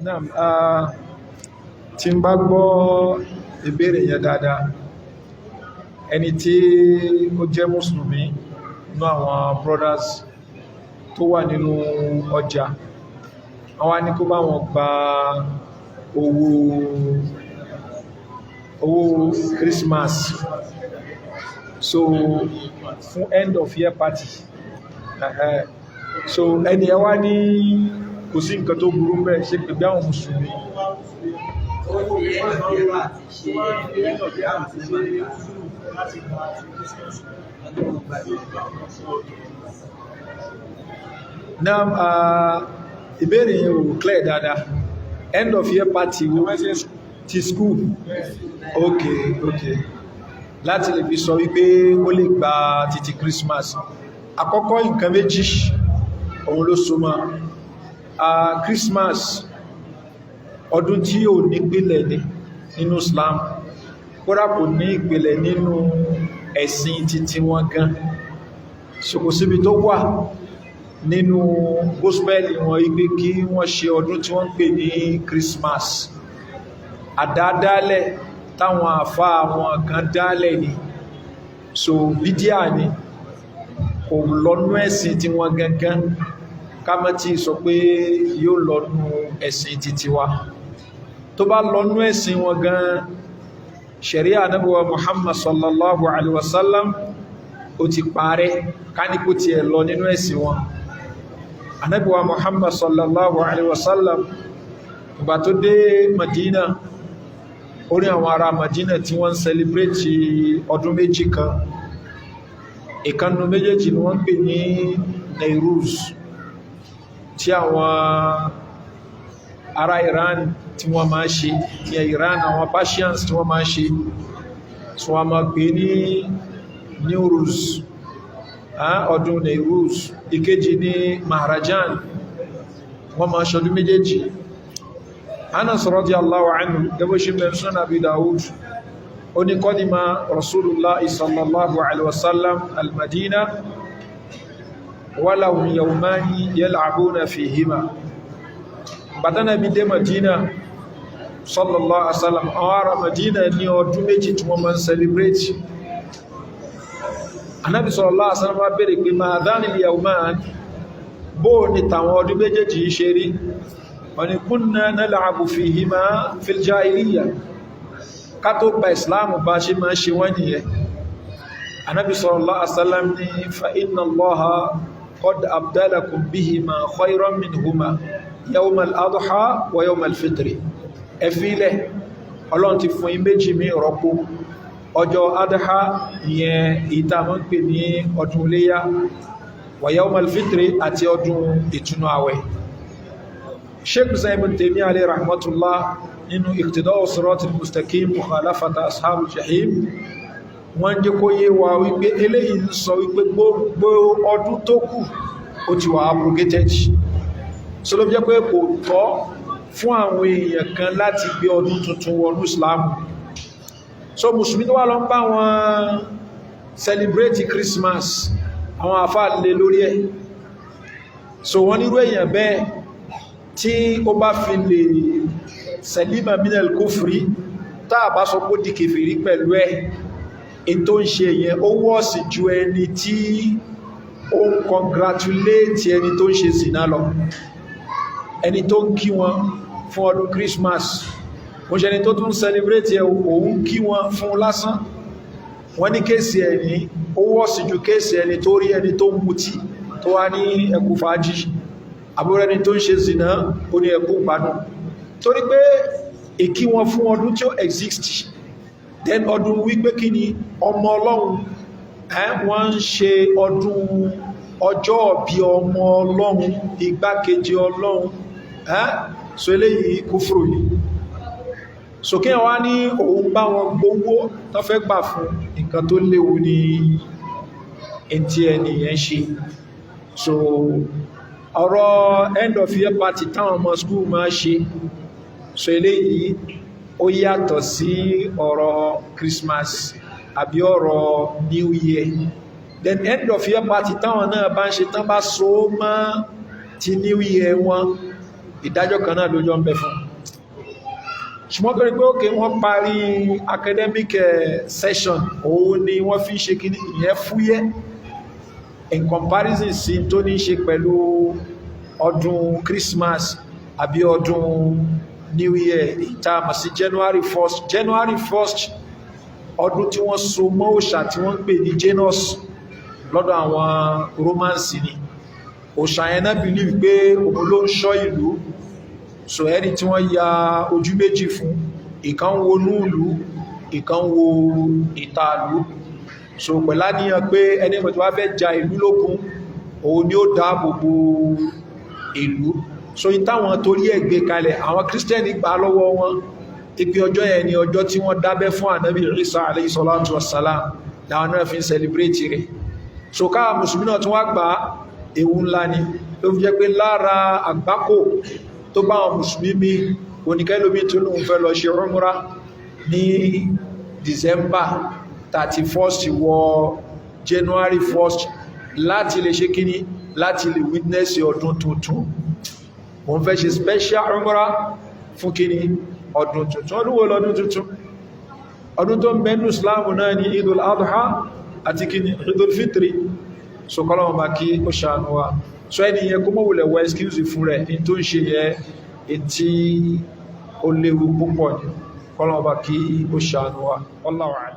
Naam, tí n bá gbọ́ ìbéèrè yẹn dáadáa, ẹni tí ó jẹ́ mùsùlùmí nínú àwọn brothers tó wà nínú ọjà, àwọn ní kó bá wọn gba owó Christmas, so fún end of year party. So ẹni ẹ wá ní kò sí nǹkan tó burú bẹ́ẹ̀ ṣe pé bí àwọn mùsùlùmí. Ó fi end of year party ṣe End of year party ṣe láti gba ti Christmas. Ọdún gbàgbé. Now, ìbéèrè yẹn ò clear dáadáa. End of year party wo? Ti school? Ok, láti lè fi sọ wípé ó lè gba títí Christmas. Àkọ́kọ́, nǹkan méjì òun ló so mọ́ Christmas. Ọdún tí ò nípìlẹ̀ ní nínú Islam, kódà kò ní ìpìlẹ̀ nínú ẹ̀sìn títí wọn gan. So kò síbi tó wà nínú gospel wọn wípé kí wọ́n ṣe ọdún tí wọ́n ń pè ní Christmas. Àdádálẹ̀ táwọn àfá àwọn kan dálẹ̀ ni. So bídíà ni, kò lọ́nú ẹ̀sìn tí wọ́n gangan, ká má tí sọ pé yóò lọ́nú ẹ̀sìn títí wa. Tó bá lọ́nú ẹ̀sìn wọn gan, ṣẹ̀ríà Ànábì wa Muhammad sallallahu alaihi wasallam ó ti parẹ́. Ká ní kó tiẹ̀ lọ nínú ẹ̀sìn wọn, Ànábì wa Muhammad sallallahu alaihi wasallam, ìgbà tó dé Madina, orí àwọn ará Madina tí wọ́n ń celebrate ọdún méjì kan. Ìkanu méjèèjì ni wọ́n ń pè ní Nairuz, tí àwọn ará Iran tí wọ́n máa ṣe ní Iran, àwọn Persians tí wọ́n máa ṣe. Tí wọ́n máa pè ní Newruz, ọdún Nairuz. Ìkejì ní Mahrajan. Wọ́n máa ṣọdún méjèèjì. Anas radiyallahu anhu, gẹ́bọ́ ṣe mẹ́ Sunan Abi Dawud, ó ní qadima Rasulullah sallallahu alaihi wasallam al-Madina walahum yawmani yal'abuna fihima. Bàtánà bí dé Madina sallallahu alaihi wasallam, àwọn ará Madina ní ọdún méjì tí wọ́n máa ń celebrate. Anábi sallallahu alaihi wasallam bèèrè pé ma dhani al-yawman, bó ní tàwọn ọdún méjèèjì ṣe rí? Wọ́n ní kunna nal'abu fihima fil jahiliya, ká tó gba Ìsìláàmù, bá ṣe máa ṣe wọ́n nìyẹn. Anábi sallallahu alaihi wasallam ní fa inna Allaha qad abdalakum bihima khayran minhuma yawm al-adha wa yawm al-fitri. Ẹ fílẹ̀, Ọlọ́run ti fún yín méjì mí rọ́pò: ọjọ́ adha, ìyẹn ìta mọ́ ń pè ní ọdún iléyá, wa yawm al-fitri, àti ọdún ìtúnú àwẹ̀. Sheikh Ibn Taymiyyah alayhi rahmatullah, nínú Iqtida'u Siratil Mustaqim Mukhalafata Ashabul Jahim, wọ́n jẹ́ kó yé wa wípé eléyìí ń sọ wípé gbogbo ọdún tó kù ó ti wà abrogated. So ló jẹ́ pé kò tọ́ fún àwọn èèyàn kan láti gbé ọdún tuntun wọnú Islam. So mùsùlùmí tó wà lọ ń bá wọn celebrate Christmas, àwọn àfáà lè lórí ẹ̀. So wọ́n nírú èèyàn bẹ́ẹ̀ tí ó bá fi lè salima minal kufri, táà bá sọ pé ó di kèfèrí pẹ̀lú ẹ̀, in tó ń ṣe yẹn, ó worse ju ẹni tí ó ń congratulate ẹni tó ń ṣe zina lọ. Ẹni tó ń kí wọn fún ọdún Christmas, mo ṣe ẹni tó tún celebrate ẹ, òun kí wọn fún lásán. Wọ́n ní case ẹni ó worse ju case ẹni tó rí ẹni tó ń mutí tó wá ní ẹkù fàájì, àbúrò ẹni tó ń ṣe zina, ó ní ẹkù gbádùn, torí pé ìkí wọn fún ọdún tí ó exist, then ọdún wípé kí ni ọmọ Ọlọ́run, wọ́n ń ṣe ọdún ọjọ́ bí ọmọ Ọlọ́run, igbákejì Ọlọ́run. So eléyìí kúfùrù ni. So kí wọ́n ní òun bá wọn gbówó tó fẹ́ gbà fún, nǹkan tó léwu ní ẹntí ẹni yẹn ṣe. So ọ̀rọ̀ end of year party táwọn ọmọ school máa ṣe, so eléyìí ó yàtọ̀ sí ọ̀rọ̀ Christmas àbí ọ̀rọ̀ New Year. Then end of year party táwọn náà bá ń ṣe, tán bá so mọ́ ti New Year wọn, Ìdájọ́ kan náà lójọ́ ń bẹ fún. Ṣùgbọ́n torí pé ókè wọ́n parí academic session, òun ni wọ́n fi ń ṣe kíní ìyẹn fúyẹ́ in comparison sí tó ní ṣe pẹ̀lú ọdún Christmas àbí ọdún New Year ìta mọ̀ sí January 1st. January 1st, ọdún tí wọ́n so mọ́ òòṣà tí wọ́n ń pè ní Janus lọ́dọ̀ àwọn Romans ni. Òòṣà yẹn náà believe pé òun ló ń ṣọ́ ìlú. So ẹni tí wọ́n ya ojú méjì fún, ìkan wo inú ìlú, ìkan wo ìta ìlú. So pẹ̀lá níyàn pé ẹni tí wọ́n fẹ́ ja ìlú lókun, òun ni ó dáàbò bo ìlú. So in táwọn torí ẹ̀ gbé kalẹ̀, àwọn Kírísítẹ́nì gbà lọ́wọ́ wọn ipe ọjọ́ yẹn ni ọjọ́ tí wọ́n dábẹ́ fún Ànábì Isa alayhi salatu wassalam, làwọn náà fi ń celebrate rẹ̀. So káà mùsùlùmí náà tún wá gbà, ewu ńlá ni. Ló fi jẹ́ pé lára àgbákò tó bá àwọn mùsùlùmí mi, oníkẹ́lómi tó lóun fẹ́ lọ ṣe umra ní December 31st wọ January 1st láti lè ṣe kíní, láti lè witness ọdún tuntun. Òun fẹ́ ṣe special umra fún kíní? Ọdún tuntun. Ọdún wo lọ́dún tuntun? Ọdún tó ń bẹnu Islam náà ní Idul Adha àti kíní? Idul Fitri. So kọ́lọ́wọ́n bá kí ó ṣàánú wa. So ẹni yẹn, kó mọ̀wùlẹ̀ wọ excuse fún rẹ̀. Ní tó ń ṣe yẹ etí, ó léwu púpọ̀ ní. Kọ́lọ́wọ́n bá kí ó ṣàánú wa. Wallahu a'lam.